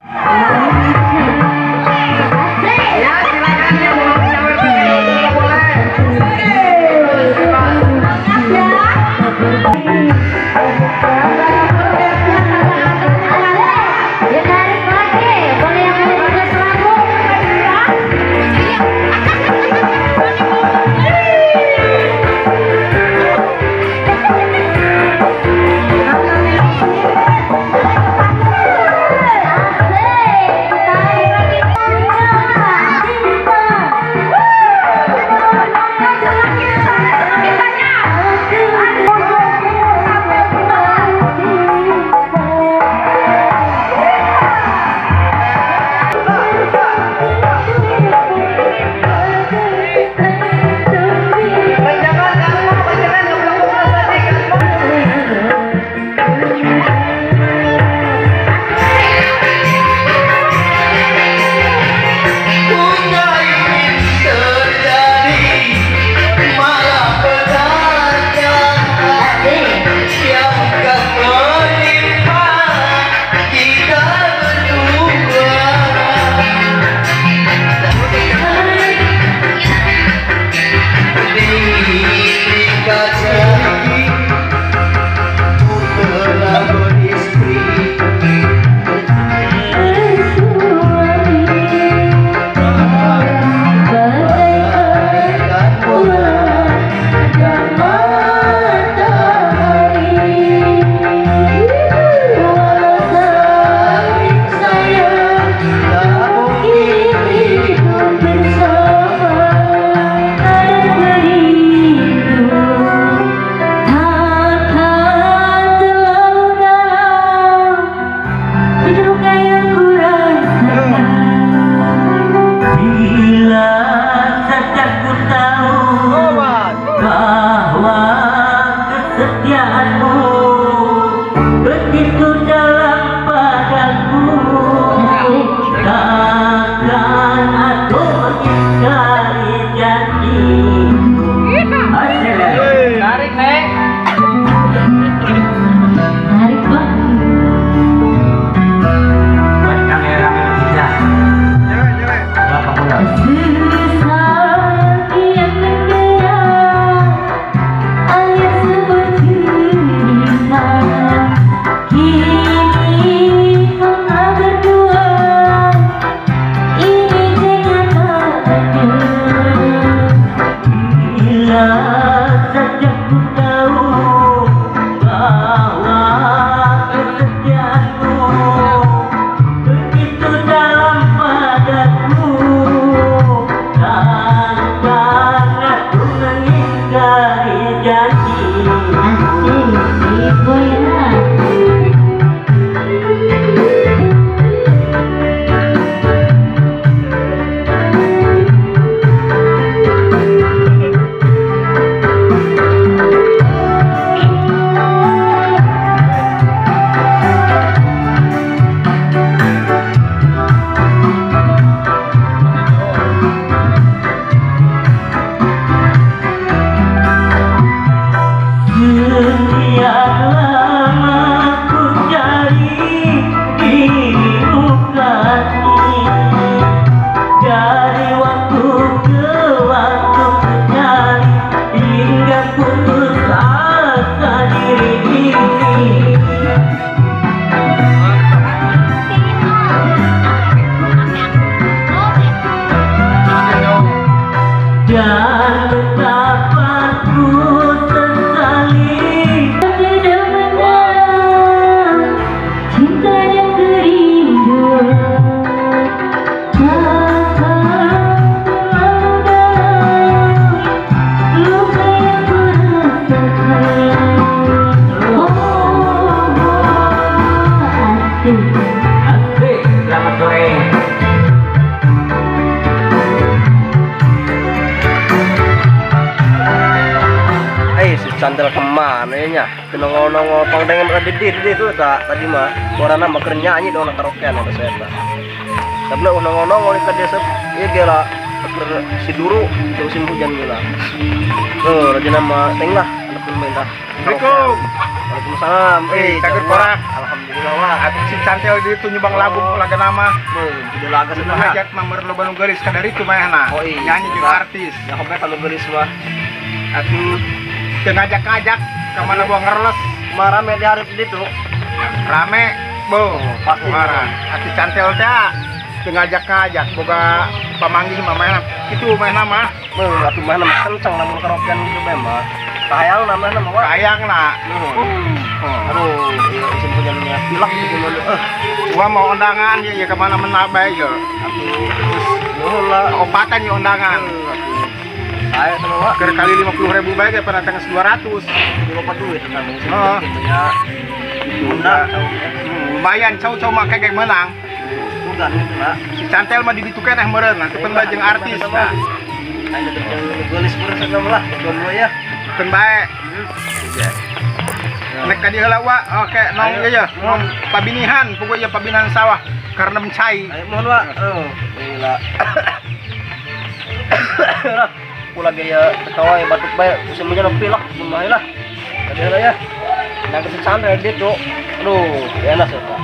Ya, silakan yang mau mencapai juga boleh. Bebas. Ya, tarik lagi. Boleh yang mau request lagu. Asik. Tarik lagi. Cinta. Maju lagi semakin banyak. Sampai Kebanyakan kamu, kebanyakan ngeblok-ngeblok tadi kamu. Ku tak ingin terjadi malapetaka yang akan menimpa kita berdua. Di kaca ku telah beristri. Bagaikan bulan dan matahari, walau saling sayang, tak mungkin hidup bersama. Rindu takkan terlalu dalam luka yang ku rasakan. Bila saja ku tahu bahwa kesetiaanmu begitu dalam padaku, takkan aku mengingkari janjiku. Asik. Tarik, Neng. Tarik, Bang. Buat kameramen kita. Bapak Pulau. Susah kian menderang air sebuah cerita. Kini kau tak berdua, ini kenyataannya. Bila saja ku tahu bahwa kesetiaanmu begitu dalam padaku, takkan aku mengingkari janji. Asik, ibu ya. Sekian lama ku cari dirimu kasih, dari waktu ke waktu ku cari hingga putus asa diri ini. Dan betapa ku sesali. Tidak menang cinta dan kerinduan, takkan terlalu dalam luka yang ku rasakan. Oh, asik. Asik, selamat sore. Eh, si Candel kemana ya nya? Nongol-nongol pang dengan di itu tak tadi mah. Warna mah keur nyanyi dong karaokean eta saya tah. Tapi nongol-nongol ka desa ieu gela keur si duru musim hujan gila. Tuh, rajin mah teng lah anak main dah. Assalamualaikum. Waalaikumsalam. Eh, cager korak. Alhamdulillah. Wah. Atuh si cantel di itu nyumbang lagu laga nama. Beuh, tidak laga Nu sebenarnya. hajat mah meur loba nu geulis kadari itu manehna. Oh, iya. Nyanyi jeung artis. Ya kowe kalau geulis mah. Atuh teu ngajak-ngajak ka mana buang ngerles. Marame di hareup ditu. Rame, bo, Pasti. marah. Atuh cantel teh teu ngajak-ngajak boga pamanggih mah manehna. Kitu manehna mah. Beuh, atuh mah mah kenceng lamun karaokean gitu bae mah. Kahayang namanya mah wah. Sayang lah. Nuhun. Aduh, iya isin punya nya pilak gitu mah. Eh, Gua mau undangan ya, ya kemana mana bae ya. atuh nuhun lah. Opatan ya undangan. Saya sama wah. Keur kali 50.000 bae ge pada tanggal 200. Jadi lupa duit tentang musim Oh. gitu ya. Udah. Lumayan cau-cau mah kayak menang. Udah gitu lah. Si cantel mah di ditu keneh meureun nanti pen bae jeung artis nah. Ayo jeung geulis meureun sana lah, jomblo ya. Keun bae. Nek ka dieu heula wa, oke nong ieu ya, nong pabinihan, pokoknya pabinihan sawah karena mencai. Ayo mohon Pak. Oh, gila. Lah, pula gaya ketawa ya batuk bae musim hujan pilek kumaha lah. Tadi lah ya. Nang kesan dia tuh. Aduh, enak ya, Pak.